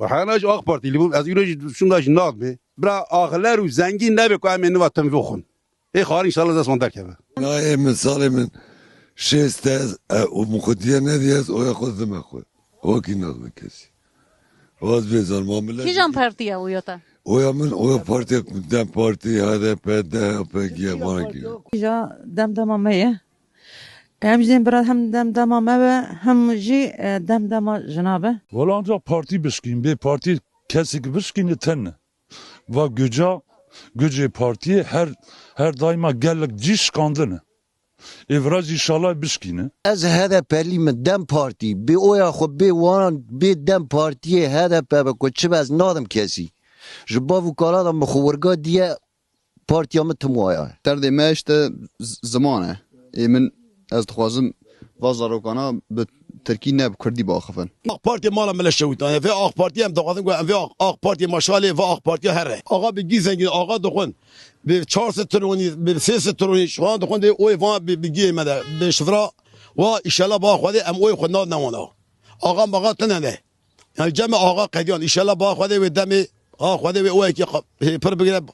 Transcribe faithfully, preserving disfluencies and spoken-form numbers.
Hena jî AK Partîlî bûm, ez îro jî şûnda jî nadimê. Bira axiler û zengîn nebe ku em ê niva tim vê xwin. Ê xwarî înşallah dest wan derkeve. Na ê min salê min şêst e, e, û min xwe diye nediye ez oya xwe dime xwe. Wekî nadime kesî. Waz bêzan ma millet. Kîjan partî ye oya te? Oya min, oya partiya DEM Partî, H D P, D H P giye vana giye. Kîja dem dema me ye. Em jî dên bira hem dem dema me be, hem jî, e, dem dema jina be. Wala ancak partî bişkîn, bê partî kesekî bişkîne tene. Va guca, gucê partiyê her, her daima gelek cî şikandine. Ê vira jî înşallah bişkîne. Ez H D P'lî min, DEM Partî, bê oya xwe, bê wan, bê DEM Partiyê H D P be ku çi be ez nadim kesî. Ji bav û kala de min xwe wirga diye partiya min tim waya. Derdê me işte z-, ziman e. Ê min ez dixwazim va zarokana bi tirkî ne bi kurdî biaxivin. AK Partiyê mala me leşewitaniye. Vê AK Partiyê em dixwazin ku em vê AK, AK Partiyê maşalê va AK Partiya here. Axa bi gî zengîn, axa dixwin. Bi çar sed tronî, bi sê sed tronî şixan dixwin dê oyê van bi, bi giyê me de. Bi şifra wa îşela ba Xwedê em oyê xwe nadine wana. Axa maxa tine ne. Yani cem axa qediyan. Îşela ba Xwedê wê demê, ha Xwedê wê oyekî qa-, hê pir bigire.